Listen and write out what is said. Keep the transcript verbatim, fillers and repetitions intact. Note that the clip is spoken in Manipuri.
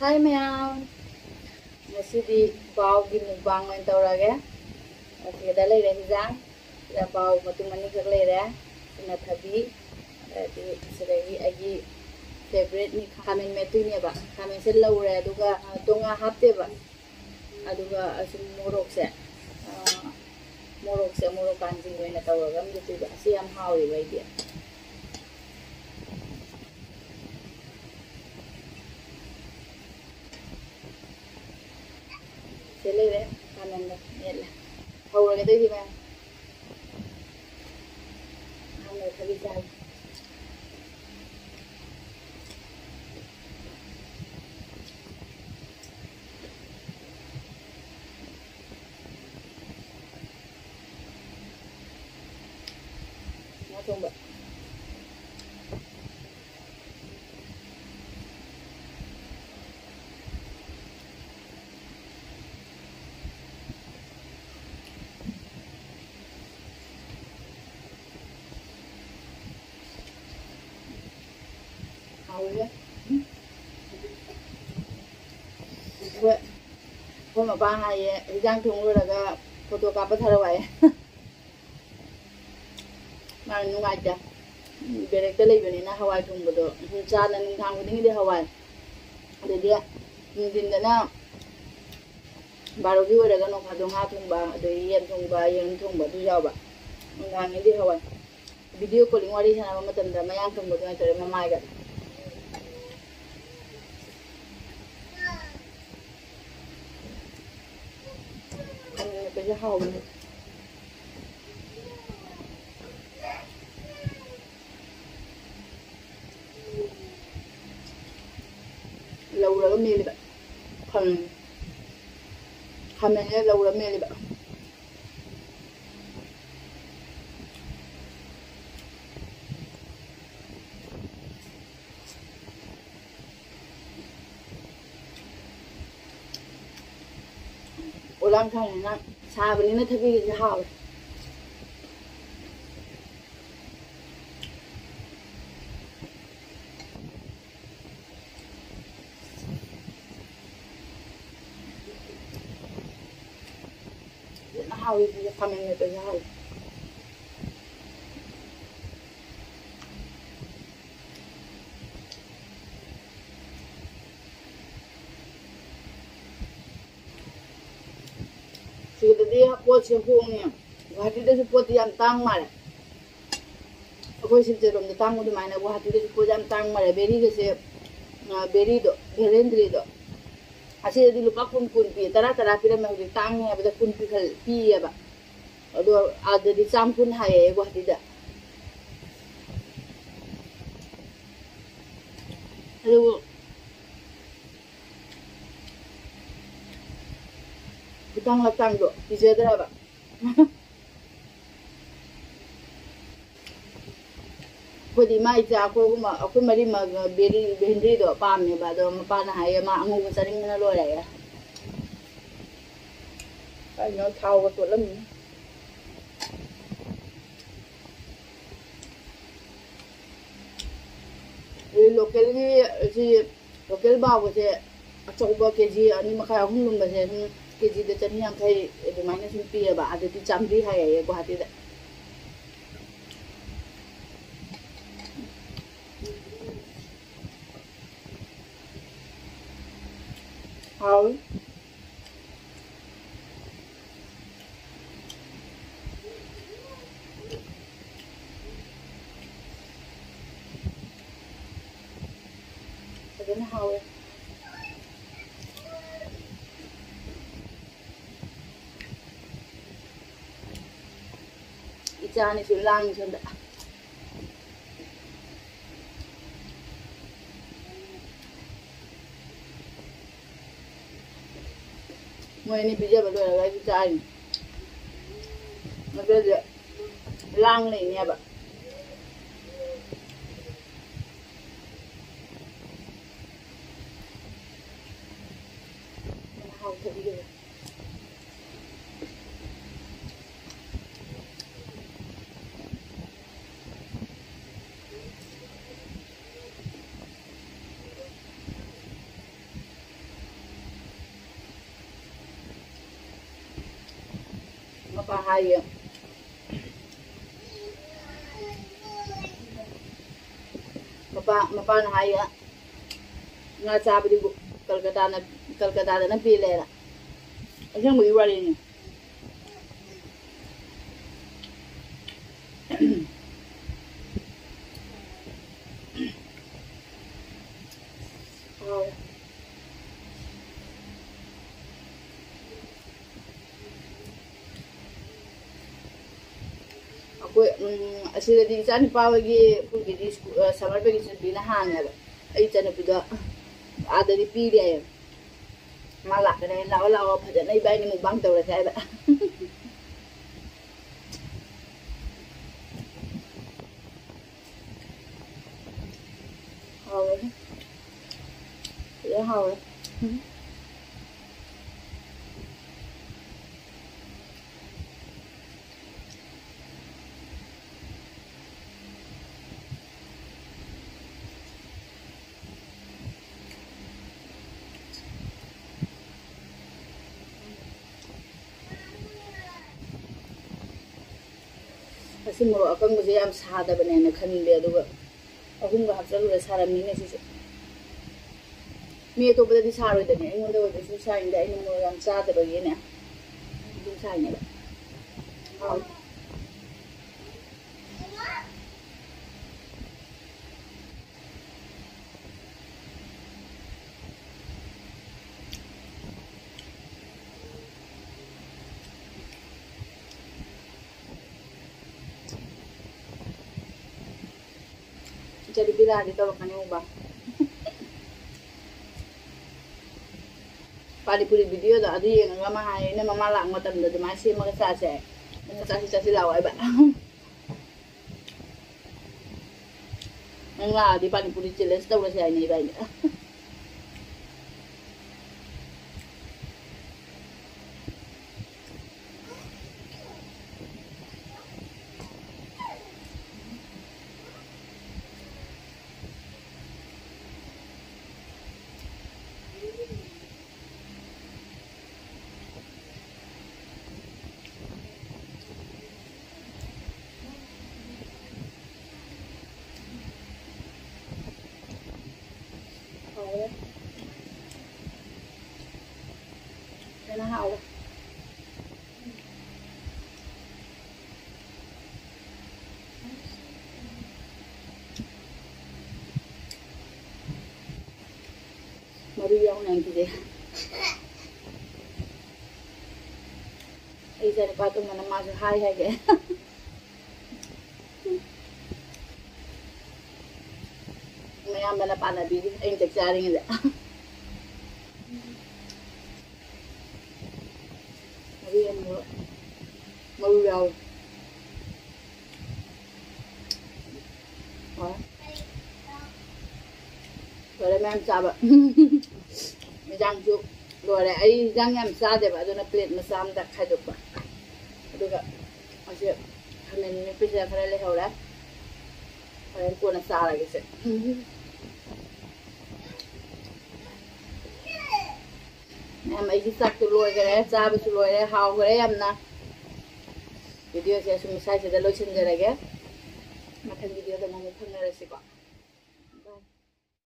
ꯍꯥꯏ ꯃꯌꯥꯝ, ꯉꯁꯤꯗꯤ ꯕꯥꯎꯒꯤ ꯃꯨꯛꯕꯥꯡ ꯑꯣꯏꯅ ꯇꯧꯔꯒꯦ꯫ ꯑꯁꯤꯗ ꯂꯩꯔꯦ ꯍꯤꯟꯖꯥꯡ, ꯁꯤꯗ ꯕꯥꯎ ꯃꯇꯨꯝ ꯑꯅꯤꯈꯛ ꯂꯩꯔꯦ, ꯁꯤꯅ ꯊꯕꯤ, ꯑꯗꯒꯤ ꯁꯤꯗꯒꯤ ꯑꯩꯒꯤ ꯐꯦꯕꯔꯦꯠꯅꯤ, ꯈꯥꯃꯦꯟ ꯃꯦꯠꯇꯣꯏꯅꯦꯕ꯫ ꯈꯥꯃꯦꯟꯁꯦ ꯂꯧꯔꯦ, ꯑꯗꯨꯒ, ꯑ, ꯇꯣꯉꯥ ꯍꯥꯞꯇꯦꯕ꯫ ꯑꯗꯨꯒ ꯑꯁꯨꯝ ꯃꯣꯔꯣꯛꯁꯦ, ꯑ, ꯃꯣꯔꯣꯛꯁꯦ ꯃꯣꯔꯣꯛ ꯀꯥꯟꯖꯤꯡ ꯑꯣꯏꯅ ꯇꯧꯔꯒ ꯑꯃ ꯃꯦꯠꯇꯣꯏꯕ꯫ ꯑꯁꯤ ꯌꯥꯝ ꯍꯥꯎꯋꯦꯕ ꯑꯩꯗꯤ꯫ ꯁꯤ ꯂꯩꯔꯦ, ꯈꯥꯃꯦꯟꯒ ꯃꯦꯠꯂꯦ꯫ ꯍꯧꯔꯒꯦ ꯑꯗꯩꯗꯤ ꯃꯌꯥꯝ꯫ ꯑꯍꯥꯟꯕꯗ ꯊꯕꯤ ꯆꯥꯒꯦ꯫ ꯉꯥ ꯊꯣꯡꯕ꯫ ꯍꯥꯎꯋꯦ꯫ ꯑꯩꯈꯣꯏ, ꯑꯩꯈꯣꯏ ꯃꯄꯥ ꯍꯥꯏꯌꯦ, "ꯍꯤꯟꯖꯥꯡ ꯊꯣꯡ ꯂꯣꯏꯔꯒ ꯐꯣꯇꯣ ꯀꯥꯞꯄ ꯊꯥꯔꯛꯑꯣ" ꯍꯥꯏꯌꯦ꯫ ꯃꯥ ꯅꯨꯡꯉꯥꯏꯇꯦ꯫ ꯕꯦꯔꯦꯛꯇ ꯂꯩꯕꯅꯤꯅ ꯍꯋꯥꯏ ꯊꯣꯡꯕꯗꯣ, ꯎꯝ, ꯆꯥꯅ ꯅꯨꯡꯗꯥꯡ ꯈꯨꯗꯤꯡꯒꯤꯗꯤ ꯍꯋꯥꯏ꯫ ꯑꯗꯩꯗꯤ ꯅꯨꯡꯊꯤꯟꯗꯅ ꯕꯥꯔꯣꯒꯤ ꯑꯣꯏꯔꯒ ꯅꯣꯡ ꯐꯥꯗꯣꯛ ꯉꯥ ꯊꯣꯡꯕ, ꯑꯗꯩ ꯌꯦꯟ ꯊꯣꯡꯕ, ꯌꯦꯔꯨꯝ ꯊꯣꯡꯕ ꯑꯗꯨ ꯌꯥꯎꯕ꯫ ꯅꯨꯡꯗꯥꯡꯒꯤꯗꯤ ꯍꯋꯥꯏ꯫ ꯚꯤꯗꯤꯑꯣ ꯀꯣꯂꯤꯡ ꯋꯥꯔꯤ ꯁꯥꯟꯅꯕ ꯃꯇꯝꯗ ꯃꯌꯥꯡ ꯀꯪꯕꯗꯣ ꯑꯣꯏꯅ ꯇꯧꯔꯦ, ꯃꯃꯥꯏꯒ꯫ ꯈꯥꯃꯦꯟ ꯃꯦꯠꯄꯁꯦ ꯍꯥꯎꯕꯅꯦ꯫ ꯂꯧꯔꯒ ꯃꯦꯠꯂꯤꯕ ꯈꯥꯃꯦꯟ, ꯈꯥꯃꯦꯟꯁꯦ ꯂꯧꯔꯒ ꯃꯦꯠꯂꯤꯕ꯫ ꯄꯣꯂꯥꯡ ꯊꯥꯡꯅꯤꯅ, ꯁꯥꯕꯅꯤꯅ ꯊꯕꯤꯁꯦ ꯍꯥꯎꯋꯦ꯫ ꯍꯥꯎꯋꯤ, ꯁꯤꯁꯦ ꯈꯥꯃꯦꯟ ꯃꯦꯠꯄꯁꯦ ꯍꯥꯎꯋꯤ꯫ ꯁꯤꯗꯗꯤ ꯄꯣꯠꯁꯦ ꯍꯣꯡꯉꯦ꯫ ꯒꯨꯍꯥꯇꯤꯗꯁꯨ ꯄꯣꯠꯇꯤ ꯌꯥꯝ ꯇꯥꯡ ꯃꯥꯜꯂꯦ꯫ ꯑꯩꯈꯣꯏ ꯁꯤꯜꯆꯔꯔꯣꯝꯗ ꯇꯥꯡꯕ ꯑꯗꯨꯃꯥꯏꯅ ꯒꯨꯍꯥꯇꯤꯗꯁꯨ ꯄꯣꯠ ꯌꯥꯝ ꯇꯥꯡ ꯃꯥꯜꯂꯦ꯫ ꯕꯦꯔꯤꯒꯁꯦ, ꯑ, ꯕꯦꯔꯤꯗꯣ, ꯚꯦꯂꯦꯟꯗ꯭ꯔꯤꯗꯣ, ꯑꯁꯤꯗꯗꯤ ꯂꯨꯄꯥ ꯀꯨꯟ, ꯀꯨꯟ ꯄꯤ, ꯇꯔꯥ, ꯇꯔꯥ ꯄꯤꯔꯝꯃꯦ, ꯍꯧꯖꯤꯛ ꯇꯥꯡꯉꯦ ꯍꯥꯏꯕꯗ ꯀꯨꯟ ꯄꯤꯈꯜ-, ꯄꯤꯌꯦꯕ꯫ ꯑꯗꯣ ꯑꯥꯗꯗꯤ ꯆꯥꯝ ꯀꯨꯟ ꯍꯥꯏꯌꯦ ꯒꯨꯍꯥꯇꯤꯗ꯫ ꯑꯗꯨꯕꯨ ꯈꯨꯇꯥꯡ ꯂꯇꯥꯡꯗꯣ ꯄꯤꯖꯗ꯭ꯔꯕ꯫ ꯑꯩꯈꯣꯏꯗꯤ ꯏꯃꯥ ꯏꯆꯥ ꯑꯩꯈꯣꯏ ꯑꯍꯨꯝꯃꯛ, ꯑꯩꯈꯣꯏ ꯃꯔꯤꯃꯛ ꯕꯦꯔꯤ, ꯚꯦꯟꯗ꯭ꯔꯤꯗꯣ ꯄꯥꯝꯃꯦꯕ, ꯑꯗꯣ ꯃꯄꯥꯅ ꯍꯥꯏꯌꯦ, "ꯃꯥ ꯑꯉꯧꯕ ꯆꯥꯅꯤꯡꯕꯅ ꯂꯣꯏꯔꯦ"꯫ ꯀꯩꯅꯣ ꯊꯥꯎꯒ ꯇꯣꯠꯂꯝꯃꯤ꯫ ꯑꯗꯩ ꯂꯣꯀꯦꯜꯒꯤ ꯁꯤ ꯂꯣꯀꯦꯜ ꯕꯥꯎꯕꯁꯦ ꯑꯆꯧꯕ ꯀꯦ ꯖꯤ ꯑꯅꯤ ꯃꯈꯥꯏ, ꯑꯍꯨꯝ ꯂꯨꯝꯕꯁꯦ ꯁꯨꯝ ꯀꯦ ꯖꯤꯗ ꯆꯅꯤ ꯌꯥꯡꯈꯩ ꯑꯗꯨꯃꯥꯏꯅ ꯁꯨꯝ ꯄꯤꯌꯦꯕ, ꯑꯗꯨꯗꯤ ꯆꯥꯝꯃꯔꯤ ꯍꯥꯏꯌꯦ ꯒꯨꯍꯥꯇꯤꯗ꯫ ꯍꯥꯎꯏ꯫ ꯐꯖꯅ ꯍꯥꯎꯋꯦ꯫ ꯏꯆꯥꯅꯤꯁꯨ ꯂꯥꯡꯉꯤ ꯁꯣꯝꯗ꯫ ꯃꯣꯏ ꯑꯅꯤ ꯄꯤꯖꯕ ꯂꯣꯏꯔꯒ ꯑꯩꯁꯨ ꯆꯥꯔꯤꯅꯤ꯫ ꯅꯠꯇ꯭ꯔꯗꯤ ꯂꯥꯡ ꯂꯩꯅꯦꯕ꯫ ꯍꯥꯎꯊꯕꯤꯗꯨꯅ꯫ ꯃꯄꯥ ꯍꯥꯏꯌꯦ꯫ ꯃꯄꯥ, ꯃꯄꯥꯅ ꯍꯥꯏꯌꯦ, "ꯉꯥ ꯆꯥꯕꯗꯤ ꯀꯜꯀꯇꯥꯅ, ꯀꯜꯀꯇꯥꯗꯅ ꯄꯦꯜꯂꯦꯅ"꯫ ꯑꯁꯦꯡꯕꯒꯤ ꯋꯥꯔꯤꯅꯤ꯫ ꯍꯥꯎꯋꯦ꯫ ꯑꯩꯈꯣꯏ, ꯎꯝ, ꯑꯁꯤꯗꯗꯤ ꯏꯆꯥ ꯅꯨꯄꯥ ꯍꯣꯏꯒꯤ ꯁ꯭ꯀꯨꯜꯒꯤꯗꯤ ꯁ꯭ꯀꯨꯜ, ꯑ, summer vacation ꯄꯤꯅ ꯍꯥꯡꯉꯦꯕ꯫ ꯑꯩ ꯏꯆꯥꯅꯨꯄꯤꯗꯣ ꯑꯥꯗꯗꯤ ꯄꯤꯔꯦ꯫ ꯃꯥ ꯂꯥꯛꯀꯅꯤ, "ꯂꯥꯛꯑꯣ, ꯂꯥꯛꯑꯣ, ꯐꯖꯅ ꯏꯕꯥꯅꯤ mukbang ꯇꯧꯔꯁꯦ" ꯍꯥꯏꯕ꯫ ꯍꯥꯎꯔꯦ꯫ ꯐꯖꯅ ꯍꯥꯎꯔꯦ꯫ ꯑꯁꯤ ꯃꯣꯔꯣꯛ ꯑꯀꯪꯕꯁꯦ ꯌꯥꯝ ꯁꯥꯗꯕꯅꯦꯅ ꯈꯟꯕ, ꯑꯗꯨꯒ ꯑꯍꯨꯝꯒ ꯍꯥꯞꯆꯜꯂꯨꯔꯦ, ꯁꯥꯔꯝꯃꯤꯅꯦ ꯁꯤꯁꯨ꯫ ꯃꯤ ꯑꯇꯣꯞꯄꯗꯗꯤ ꯁꯥꯔꯣꯏꯗꯅꯦ, ꯑꯩꯉꯣꯟꯗ ꯑꯣꯏꯕꯁꯨ ꯁꯥꯏꯅꯤꯗ, ꯑꯩꯅ ꯃꯣꯔꯣꯛ ꯌꯥꯝ ꯆꯥꯗꯕꯒꯤꯅꯦ ꯑꯗꯨꯝ ꯁꯥꯏꯅꯦꯕ꯫ ꯍꯥꯎ꯫ ꯏꯆꯥꯅꯨꯄꯤ ꯂꯥꯛꯑꯗꯤ ꯇꯧꯔꯛꯀꯅꯤ ꯎꯕ꯫ ꯄꯥꯅꯤꯄꯨꯔꯤ videoꯗꯣ ꯑꯗꯨ ꯌꯦꯡꯉꯒ ꯃꯥ ꯍꯥꯏ, "ꯏꯅꯝꯃ ꯃꯥ ꯂꯥꯛꯄ ꯃꯇꯝꯗ ꯑꯗꯨꯃꯥꯏꯅ ꯁꯦꯝꯃꯒ ꯆꯥꯁꯦ ꯍꯥꯏ꯫ ꯅꯪ ꯆꯥꯁꯤ ꯆꯥꯁꯤ ꯂꯥꯛꯑꯣ" ꯍꯥꯏꯕ꯫ ꯅꯪ ꯂꯥꯛꯑꯗꯤ ꯄꯥꯅꯤꯄꯨꯔꯤ challenge ꯇꯧꯔꯁꯦ ꯍꯥꯏꯅꯦ ꯏꯕꯥꯅꯤ꯫ ꯐꯖꯅ ꯍꯥꯎꯔꯦ꯫ ꯃꯔꯨ ꯌꯥꯎꯅ ꯌꯥꯝ ꯄꯤꯖꯩ꯫ ꯑꯩ ꯏꯆꯥ ꯅꯨꯄꯥ ꯇꯨꯝꯕꯅ ꯃꯥꯁꯨ ꯍꯥꯏ ꯍꯥꯏꯒꯦ꯫ ꯃꯌꯥꯝꯕꯅ ꯄꯥꯟꯅꯕꯤꯔꯤ ꯑꯩꯅ ꯆꯥꯛ ꯆꯥꯔꯤꯉꯩꯗ꯫ ꯃꯔꯨ ꯌꯥꯝ ꯂꯣꯏ꯫ ꯃꯔꯨ ꯌꯥꯎꯋꯤ꯫ ꯍꯣꯏ꯫ ꯂꯣꯏꯔꯦ ꯃꯌꯥꯝ ꯆꯥꯕ꯫ ꯏꯟꯖꯥꯡꯁꯨ ꯂꯣꯏꯔꯦ꯫ ꯑꯩ ꯏꯟꯖꯥꯡ ꯌꯥꯝ ꯆꯥꯗꯦꯕ, ꯑꯗꯨꯅ ꯄ꯭ꯂꯦꯠ ꯃꯆꯥ ꯑꯃꯗ ꯈꯥꯏꯗꯣꯛꯄ꯫ ꯑꯗꯨꯒ ꯑꯁꯤ ꯈꯥꯃꯦꯟ ꯃꯦꯠꯄꯁꯤꯗ ꯈꯔ ꯂꯩꯍꯧꯔꯦ꯫ ꯍꯣꯔꯦꯟ ꯀꯣꯟꯅ ꯆꯥꯔꯒꯦꯁꯦ꯫ ꯃꯌꯥꯝ, ꯑꯩꯒꯤ ꯆꯥꯛꯇꯨ ꯂꯣꯏꯈꯔꯦ, ꯆꯥꯕꯁꯨ ꯂꯣꯏꯔꯦ, ꯍꯥꯎꯈꯔꯦ ꯌꯥꯝꯅ꯫ ꯚꯤꯗꯤꯑꯣꯁꯦ ꯑꯁꯨꯝ ꯁ꯭ꯋꯥꯏꯁꯤꯗ ꯂꯣꯏꯁꯤꯟꯖꯔꯒꯦ꯫ ꯃꯊꯪ ꯚꯤꯗꯤꯑꯣꯗ ꯑꯃꯨꯛ ꯐꯪꯅꯔꯁꯤꯀꯣ꯫